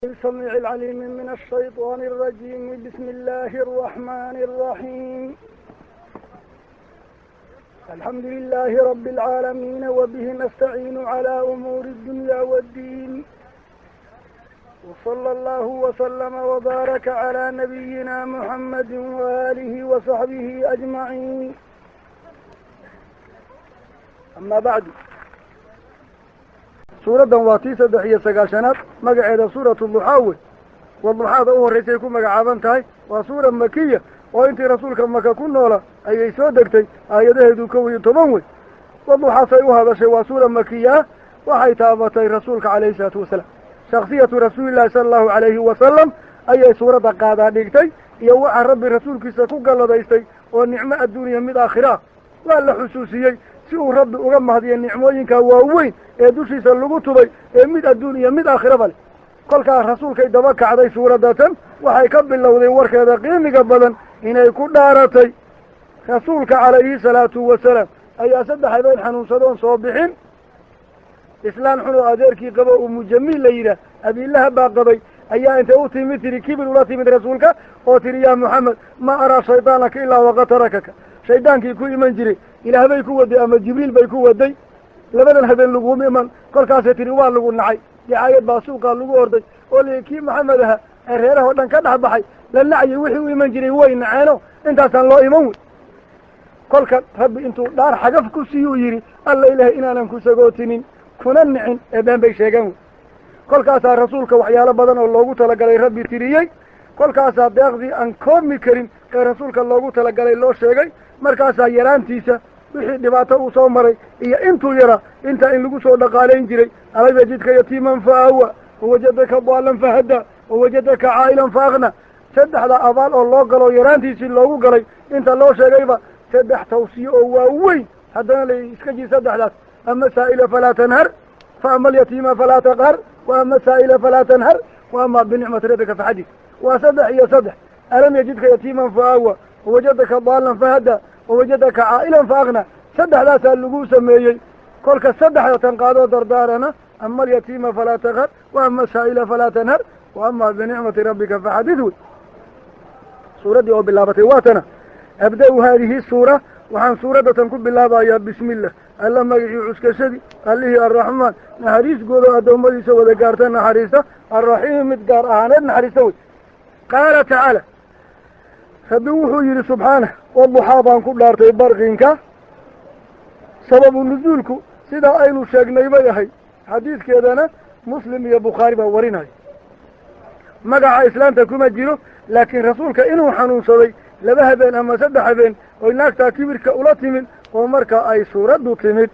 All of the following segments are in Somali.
السميع العليم من الشيطان الرجيم. بسم الله الرحمن الرحيم. الحمد لله رب العالمين، وبه نستعين على أمور الدنيا والدين، وصلى الله وسلم وبارك على نبينا محمد وآله وصحبه أجمعين. أما بعد، suuraddan waa tii 93aad, magaceeda suuratu duxaa wey. Waduxaada u horraysay ku magacaaban tahay. Waa suura makiya oo intii rasuulka Maka ku noola ayay soo degtay. Aayadaheedu 11 wey. Waduxaasay u hadashay. Waa suura makiya ah. Waxay taabatay rasuulka calayhi isalaatu wasalaam. Shaksiyatu rasuulillahi sala allahu calayhi wasalam ayay suuradda qaadaa dhigtay, iyo waxa Rabbi rasuulkiisa ku galladaystay oo nicmo adduuniya mid aakhira ah. Waa la xusuusiyey si uu Rabbi uga mahdiyo nicmooyinka waaweyn ee dushiisa lagu tubay, ee mid adduun iyo mid aakhiraba leh. Kolkaa rasuulkay daba kacday suuradatan. Waxay ka bilowday warkeeda qiimiga badan inay ku dhaaratay. Rasuulka calayhi salaatu wasalaam ayaa 3 habeen xanuunsadoon soo bixin. Islaan xun oo adeerkii qabo, Umu Jamiil la yidhaah, Abiilaha baa qabay, ayaa intay u timid tiri, kibir ula timid rasuulka oo tiri: "Yaa Moxamed, ma araa shaydaanaka ilaa waqad tarakaka." Shaydaankii ku iman jiray Ilaah bay ku waday ama Jibriil bay ku waday. Labadan habeen laguma iman. Kolkaasay tiri: "Waa lagu nacay." Dicaayad baa suuqaa lagu orday oo li kii Maxamed ahaa ee reerahoo dhan ka dhex baxay la nacayay, wixii u iman jiray way naceeno, intaasaan loo iman wey. Kolka Rabbi intuu dhaar xagaf ku siiyuu yidhi: "Alla Ilahay inaanan ku sagootinin kuna nicin, ee been bay sheegeen wey." Kolkaasaa rasuulka waxyaalo badan oo loogu talagalay Rabbi tiriyey. Kolkaasaa deeqdii aan koomi karin ee rasuulka loogu talagalay loo sheegay. Markaasaa yaraantiisa wixii dhibaato uu soo maray iyo intuu yaraa intaa in lagu soo dhaqaalayn jiray. ألم يجدك يتيما فآوى، ووجدك ضالا فهدى، ووجدك عائلا فأغنى. Saddexda abaal oo loo galo yaraantiisii loogu galay inta loo sheegayba, saddex tawsiye oo waaweyn haddana la iska jir saddexdaas: أما السائل فلا تنهر، فأما اليتيم فلا تقهر، وأما السائل فلا تنهر، وأما بنعمة ربك فحدث. Waa saddex iyo saddex. ألم يجدك يتيما فآوى، ووجدك ضالا فهدى، ووجدك عائلا فأغنى. Saddexdaasaa lagu sameeyey. Kolka saddexda tan qaadoo dardaarana: أما اليتيم فلا تقهر، وأما السائل فلا تنهر، وأما بنعمة ربك فحدث wey. Suuraddii oo bilaabatay waatana. أبدأ هذه السورة, waxaan suuraddatan ku bilaabayaa, بسم الله, Alla magicii cuskashadii, Allihii الرحمن naxariis goodo addoommadiisa wada gaarta naxariista, الرحيم mid gaar ahaaneed naxariista wey. قال تعالى, Rabbi wuxuu yidhi subxaanah: والضحى baan ku dhaartay barqinka. Sababu nuzuulku sidaa aynu sheegnay bay ahayd. Xadiidkeedana Muslim iyo Bukhaari baa warinaya. Magaca islaamta kuma jiro, laakiin rasuulka inuu xanuunsaday 2 habeen ama 3 habeen oy naagtaa kibirka ula timid oo marka ay suuraddu timid,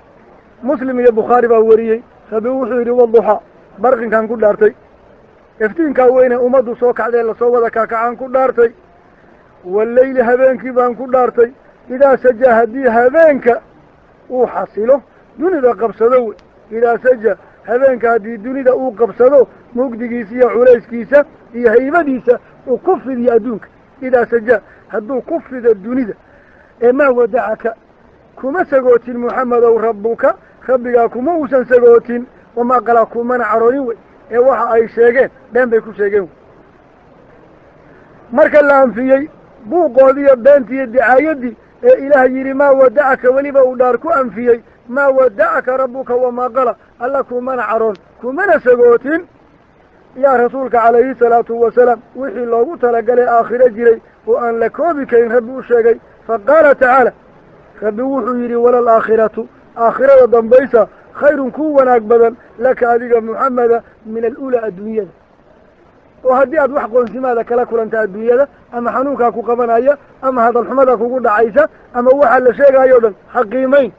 Muslim iyo Bukhaari baa wariyey. Rabbi wuxuu yidhi: والضحى, barqinkan ku dhaartay, iftiinkaa weyne ummaddu soo kacdee lasoo wada kaakacaan ku dhaartay. والليل, habeenkii baan ku dhaartay, إذا سجى, haddii habeenka uu xasilo, dunida qabsado wey. إذا سجى, habeenka haddii dunida uu qabsado, mugdigiisa iyo culayskiisa iyo haybadiisa uu ku fidiyo adduunka. إذا سجى, hadduu ku fido dunida ee ما ودعك, kuma sagootin Muxamedow, ربك, Rabbigaa kuma uusan sagootin, وما قلى, kumana caroonin wey. Ee waxa ay sheegeen been bay ku sheegeen wey. Marka la anfiyey buuqoodiiyo beentiiyo dicaayaddii ee Ilaah yidhi: "ما ودعك", weliba uu dhaar ku anfiyey: ما ودعك ربك وما قلى, Alla kumana caroon kumana sagootin. Yaa rasuulka calayhi salaatu wasalaam wixii loogu talagalay aakhiro jiray oo aan la koobi karin Rabbi u sheegay. فقال تعالى, Rabbi wuxuu yidhi: وللآخرة, aakhirada dambaysa, خير ku wanaag badan, لك, adiga Muxameda, من الأولى, adduunyada. Oo haddii aad wax qoonsimaada kala kulanta adduunyada, ama xanuunkaa ku qabanaya, ama hadalxumada kugu dhacaysa, ama waxa la sheegayo o dhan, ha qiimayn.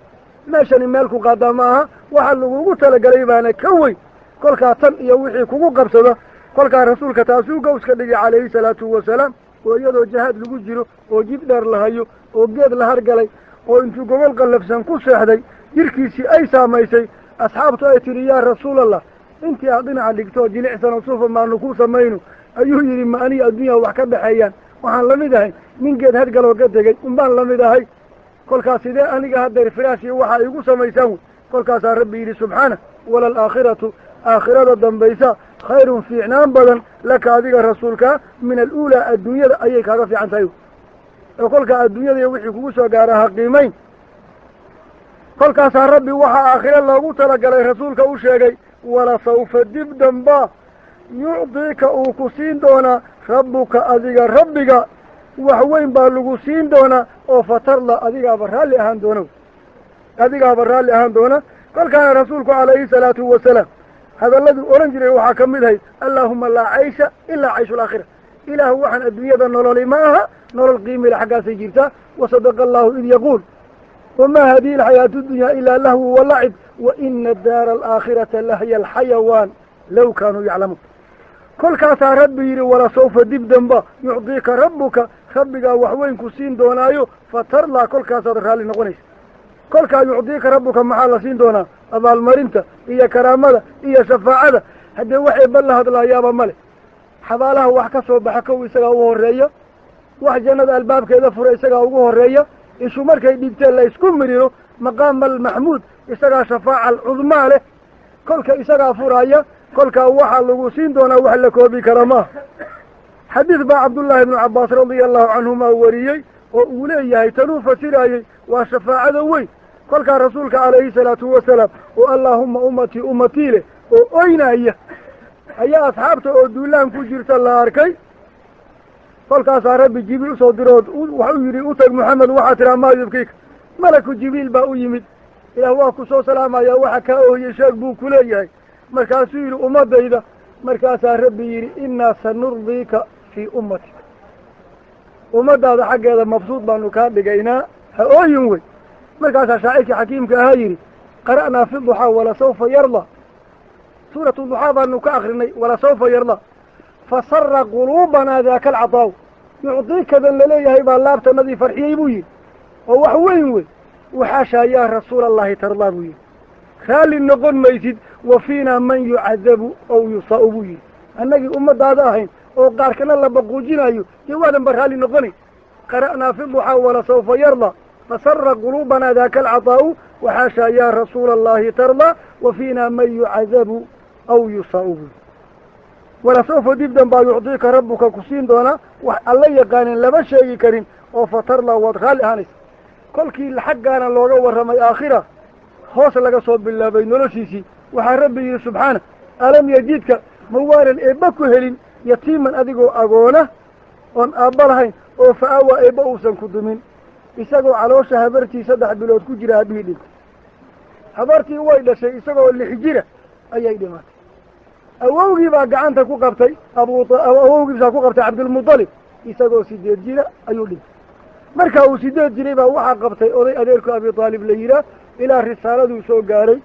Meeshani meel ku qaadaa ma aha. Waxa lagugu talagalay baana ka weyn. Kolkaa tan iyo wixii kugu qabsada, kolkaa rasuulka taasuu gawska dhigay calayhi salaatu wasalaam, oo iyadoo jahaad lagu jiro oo jid dheer la hayo oo geed la hargalay oo intuu gogol qallafsan ku seexday jirkiisii ay saamaysay, asxaabtu ay tidhi: "Yaa Rasuulallah, intii aad dhinaca dhigto jilicsan oo suufa maanu ku samayno?" Ayuu yidhi: "Ma aniga addunya wax ka dhexeeyaan? Waxaan lamid ahay nin geed hargaloo ka tegey unbaan lamid ahay. Kolkaas sidee aniga haddeer firaashii waxaa igu samaysaan wey?" Kolkaasaa Rabbi yidhi subxaana: وللآخرة, aakhirada dambaysa, khayrun fiicnaan badan laka adiga rasuulkaa min aluulaa adduunyada ayay kaaga fiican tahay. Oo kolkaa adduunyada iyo wixii kugu soo gaara ha qiimayn. Kolkaasaa rabbi waxaa aakhire loogu talagalay rasuulka u sheegay wala sawfa dib damba yucdiika uu ku siin doonaa rabbuka adiga rabbiga wax weyn baa lagu siin doonaa oo fatarla adigaaba raalli ahaan doona, adigaaba raalli ahaan doona. Kolkaana rasuulku calayhi salaatu wasalaam hadalladuu oran jiray waxaa ka mid ahayd allaahuma laa caysha ilaa cayshu alaakhira, ilaahu waxaan adduunyada nololi ma aha, nolol qiimila xaggaasay jirtaa. Wasadaqa allahu id yaquul wamaa hadihi alxayaatu dunyaa ilaa lahwu walacib wa ina daara alaakhirata lahiya alxayawaan low kaanuu yaclamuun. Kolkaasaa rabbi yidhi wala sawfa dib damba yucdiika rabbuka rabbigaa wax weyn ku siin doonaayo fatarlaa, kolkaasaad raalli noqonaysa. Kolkaa yucdiika rabbuka maxaa la siin doonaa? Abaalmarinta iyo karaamada iyo shafaacada. Haddee wax eebba la hadlaayaaba male. Xabaalaha wax ka soo baxa kow isagaa ugu horreeya, wax jannada albaabkeeda fura isagaa ugu horreeya, ishu markay dhigteen la isku miriro maqaama almaxmuud isagaa shafaaca alcudmaa leh, kolka isagaa furaaya. Kolkaa waxaa lagu siin doonaa wax la koobi kara maaha. Xadiis baa Cabdullaahi ibnu Cabbaas radia allahu canhuma wariyey oo uu leeyahay tanuu fasiraayey waa shafaacada weyn. Kolkaa rasuulka calayhi salaatu wasalaam oo allaahuma ummatii ummatii leh oo oynaya ayaa asxaabta oo duulaan ku jirta la arkay. Kolkaasaa rabbi Jibriil usoo dirood waxuu yidhi u tag Maxamed waxaa tiraa maa yubkiika. Malaku Jibriil baa u yimid, ilaah waa ku soo salaamayaa, waxa kaa oohiyey sheeg buu ku leeyahay. Markaasuu yidhi ummadayda. Markaasaa rabbi yidhi innaa sanurdiika fii ummatika, ummadaada xaggeeda mabsuud baanu kaa dhigaynaa, ha ooyin wey. Markaasaa shaacirkii xakiimka ahaa yidhi qara'naa fi duxaa walasawfa yarda, suuratu duxaa baanu ka akrinay walasawfa yarda, fasara quluubanaa daaka alcataaw, yucdiikadan laleeyahay baa laabtanadii farxiyey buu yidhi, oo wax weyn wey. Waxaashaa yaa rasuula allahi tardaa buu yidhi, raalli noqon maysid, wa fiinaa man yucadabu ow yusaa'u buu yidhi. Annagii ummadaada ahayn oo qaarkana la baquujinayo dee waadan ba raalli noqonay. Qara'naa fi duxaa walasawfa yarda fasara quluubanaa daaka alcataa'u waxaashaa yaa rasuula allahi tardaa wa fiinaa man yucadabu aw yusaa'u buu yidhi. Walasawfa dibdan baa yucdiika rabbuka ku siin doonaa wax alla yaqaanin lama sheegi karin oo fatarla waad raalli ahaanaysa. Kolkii xaggaana looga warramay aakhira hoos laga soo bilaabay noloshiisii, waxaa rabbi yidhi subxaana alam yajidka ma waanan eebba ku helin yatiiman adigoo agoona oon aabba lahayn oo fa-aawaa eebba uusan ku dumin, isagoo caloosha habartii 3 bilood ku jira aabihii dhintay. Habartii way dhashay isagoo 6 jira ayay dhimatay. Awowgii baa gacanta ku qabtay, awowgiisaa ku qabtay Cabdulmudalib, isagoo 8 jira ayuu dhintay. Marka uu 8 jiray baa waxaa qabtay oday adeerku Abi Taalib la yidhaah, ilaa risaaladuu soo gaaray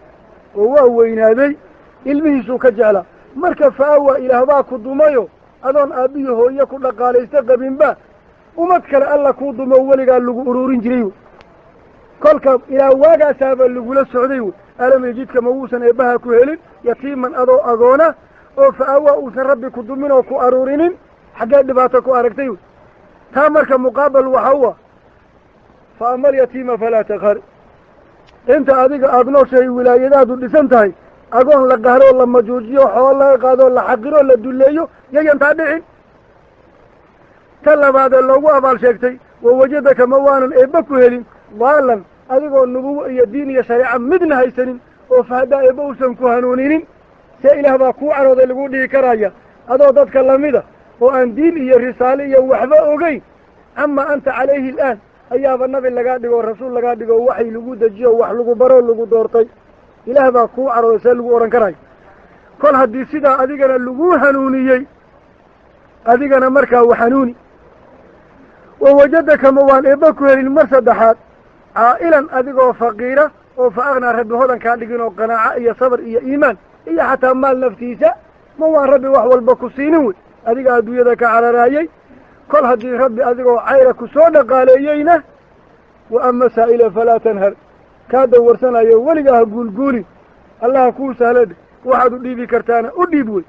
oo waa weynaaday, ilmihiisuu ka jeclaa. Marka fa-awa ilaah baa ku dumayo adoon aabbihii hooye ku dhaqaalaysta qabinba ummad kale alla kuu dumo weligaa lagu ururin jiray wey. Kolka ilaa waagaasaaba lagula socday wey. Alam yajidka ma wuusan eebbaha ku helin yatiiman adoo agoona oo fa-awa uusan rabbi ku dumin oo ku aruurinin, xaggee dhibaato ku aragtay wey. Taa marka muqaabal waxa u ah fa ama alyatiima falaa taqhar. Inta adiga aada nooshahay wilaayadaadu dhisan tahay, agoon la qahroo la majuujiyo, xoolo laga qaadoo la xaqiroo la dulleeyo, yayantaa dhicin. Ta labaadee loogu abaal sheegtay wawajadaka ma waanan eebba ku helin daalan adigoo nubuwo iyo diin iyo shareeca midna haysanin oo fahdaa eebba uusan ku hanuuninin, see ilaah baa kuu carooday lagu dhihi karaya adoo dadka lamida oo aan diin iyo risaale iyo waxba ogeyn. Ama anta calayhi alaan ayaaba nabi lagaa dhigo, rasuul lagaa dhigo, waxay lagu dejiyo, wax lagu baroo lagu doortay, ilaah baa kuu carooday see lagu odhan karayo. Kol haddii sidaa adigana lagu hanuuniyey, adigana markaa wa hanuuni. Wawajadaka ma waan eebba ku helin mar saddexaad caa'ilan adigoo faqiira oo fa akhnaa rabbi hodan kaa dhigin oo qanaaca iyo sabr iyo iimaan iyo xataa maal naftiisa ma waan rabbi wax walba ku siinin wey, adiga adduunyada ka cararaayey. Kol haddii rabbi adigoo cayra ku soo dhaqaaleeyeyna wa ama saa'ila falaa tanhar, kaa dawarsanayo weligaa ha guulguulin, allaha kuu sahladhe, waxaad u dhiibi kartaana u dhiib wey.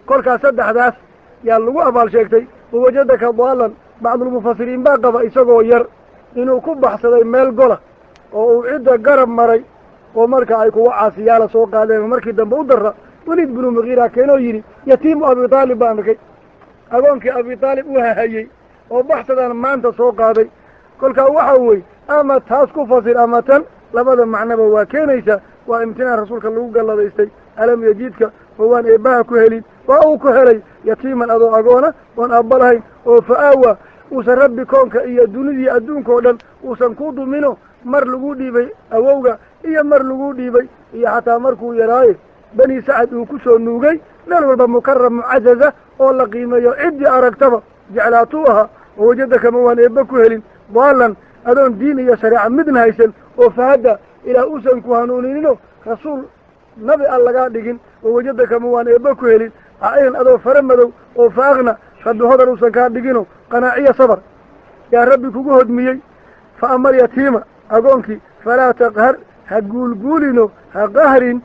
Kolkaas saddexdaas yaa lagu abaal sheegtay. Wawajadaka daalan, bacdulmufasiriin baa qaba isagoo yar inuu ku baxsaday meel gola oo uu cidda garab maray oo marka ay kuwa caasiyaala soo qaadeen, markii dambe u Waliid binu Mugiira keenoo yidhi yatiimu Abi Taalib baan arkay, agoonkii Abi Taalib u hahayey oo baxsadaan maanta soo qaaday. Kolkaa waxa wey ama taas ku fasir ama tan, labada macnoba waa keenaysaa. Waa imtinaan rasuulka lagu galladaystay. Alam yajidka oo waan eebbaha ku helin, waa uu ku helay yatiiman adoo agoona oon aabba lahayn, oo fa-aawa uusan rabbi koonka iyo dunidii adduunka oo dhan uusan ku dumino. Mar lagu dhiibay awowga iyo mar lagu dhiibay iyo xataa markuu yaraaye Bani Sacad uu ku soo nuugay, meel walba mukaram mucazaza oo la qiimeeyo ciddii aragtaba jeclaatuu ahaa. Oo wajadakama waan eebba ku helin daalan adoon diin iyo shareeca midna haysan, oo fahadda ilaah uusan ku hanuuninino rasuul nabi aan lagaa dhigin. Oo wajadakama waan eebba ku helin caa'ilan adoo fara madow, oo fa-aqna rabbi hodar uusan kaa dhigino qanaaciya sabar yaa rabbi kugu hodmiyey. Fa ama alyatiima agoonkii falaa taqhar, ha guulguulino, ha qahrin.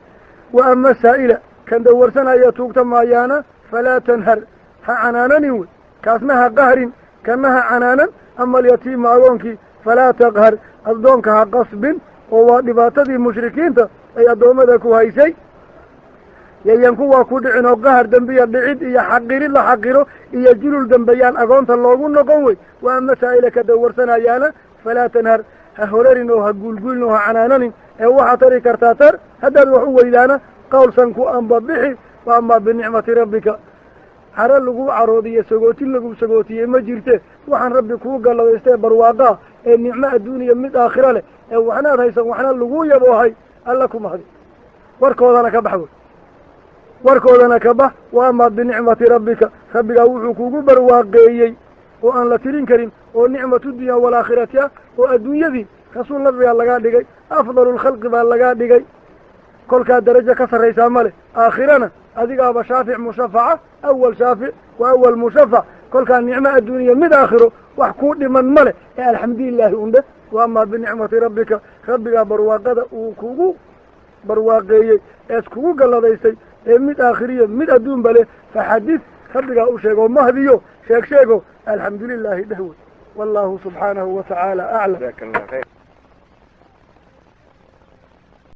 Wa ama saa'ila kan dawarsanaya tuugta maayaana falaa tanhar, ha canaananin wey, kaasna ha qahrin, kanna ha canaanan. Ama alyatiima agoonkii falaa taqhar, addoonka ha qasbin, oo waa dhibaatadii mushrikiinta ay addoommada ku haysay. Yayan kuwaa ku dhicin oo qahar dembiya dhicid iyo xaqirid la xaqiro iyo julul dembeyaan agoonta loogu noqon wey. Wa ama saa'ila ka dawarsanayaana falaa tanhar, ha horarin oo ha guulguulin oo ha canaananin, ee waxaad tari kartaa tar, haddaad wax u weydaana qawlsan ku amba bixi. Wa amaa binicmati rabbika, hare lagu caroodiyo sagootin lagu sagootiyey ma jirte. Waxaan rabbi kuu galladaystee barwaaqaa ee nicmo adduuniya mid aakhira leh ee waxnaad haysan waxna lagu yaboohay, alla ku mahdi. Warkoodana ka bax wey, warkoodana ka bax. Wa amaa binicmati rabbika, rabbigaa wuxuu kugu barwaaqeeyey oo aan la tirin karin, oo nicmatu dunya walaakhirati ah, oo adduunyadii rasuul nabigaa lagaa dhigay, afdalulkhalqi baa lagaa dhigay, kolkaa darajo ka sarraysaa ma leh. Aakhirana adigaaba shaafic mushafaca, awal shaafic wa awal mushafac. Kolkaa nicmo adduuniya mid aakhiro wax kuu dhiman ma leh, ee alxamdulilaahi undhe. Wa amaa binicmati rabbika, rabbigaa barwaaqada uu kugu barwaaqeeyey ees kugu galladaystay ee mid aakhiriyo mid adduunba leh, faxadid, rabbigaa u sheego mahdiyo sheeg sheego alxamdulilaahi dheh wey. Wallahu subxaanahu wa tacaala aclam. Jazaak Allah khayr.